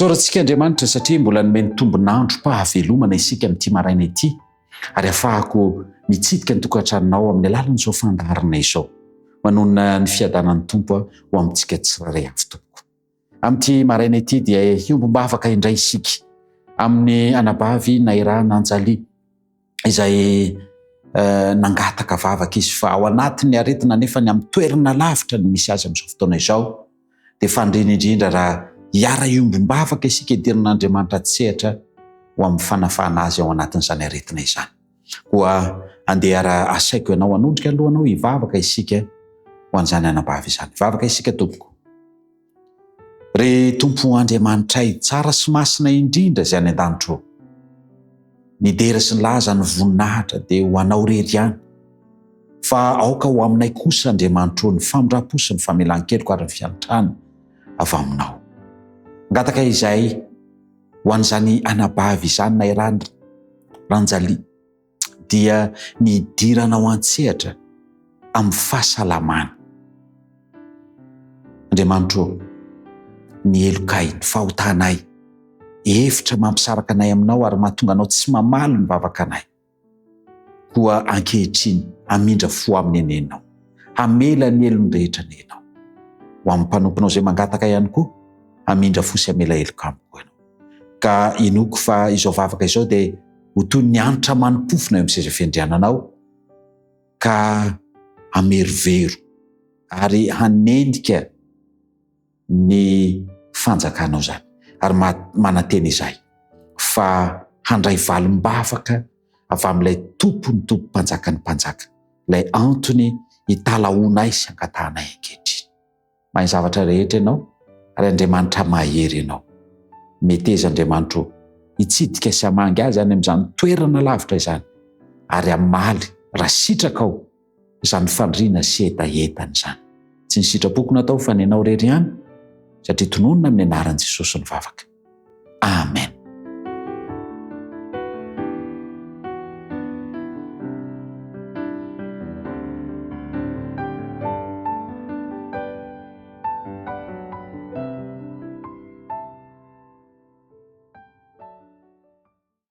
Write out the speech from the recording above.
Isaorantsika Andriamanitra satria mbola nomeny tombon'androm-pahavelomana isika amin'ity maraina ity ary afahako mitsidika ny tokantranonao amin'ny alalan'izao fandaharana izao. Manonona ny fiadanan'ny Tompo ho amintsika tsirairay avy tompoko. Amin'ity maraina ity dia hiombom-bavaka indray isika amin'ny anabavy Naira Nanjali izay eh, nangataka vavaka izy fa ao anatin'ny aretina nefa ny amin'ny toerana lavitra ny misy azy amin'izao fotoana izao dia fandriny indrindra raha hiara-hiombom-bavaka isika hidiran'Andriamanitra an-tsehatra ho amin'ny fanafahana azy ao anatin'izany aretina izany. Koa andeha raha asaiko ianao hanondrika alohanao hivavaka isika ho an'izany anabavy izany. Vavaka isika tompoko. Ry Tompo Andriamanitray tsara sy masina indrindra izay any an-danitra ô, ny dera sy ny laza ny voninahitra dia ho Anao irery ihany, fa aoka ho aminay kosa Andriamanitra ô ny famindram-po sy ny famelan-keloka ary ny fiantrana avy Aminao. Mangataka izahay ho an'izany anabavy izany Nairandry Ranjali. dia ny hidiranao an-tsehatra amin'ny fahasalamana. Andriamanitro ô, ny helokay, ny fahotanay, hevitra mampisaraka anay aminao ary mahatonga anao tsy mamaly ny vavakanay. Koa ankehitriny, hamindra fo aminy anie Ianao. Hamela ny helony rehetra anie Ianao. Ho amin'ny mpanomponao izay mangataka ihany koa, hamindra fo sy hamela heloka amiko Ianao. Ka inoako fa izao vavaka izao dia ho toy ny hanitra manim-pofona eo amin'ny seza fiandriananao, ka hamerovero ary hanendika ny fanjakanao izany. Ary manantena izahay fa handray valim-bavaka avy amin'ilay Tompon'ny tompo Mpanjakan'ny mpanjaka, ilay antony hitalahoanay sy angatahanay ankehitriny. Mahay zavatra rehetra ianao ary Andriamanitra mahery ianao. Meteza Andriamanitra o, hitsidika sy hamangy azy any amin'izany toerana lavitra izany ary hamaly raha sitrakao izany faniriana sy hetahetany izany. Tsy ny sitrapoko no atao fa ny anao irery ihany satria tononina amin'ny anaran'i Jesosy ny vavaka. Amen.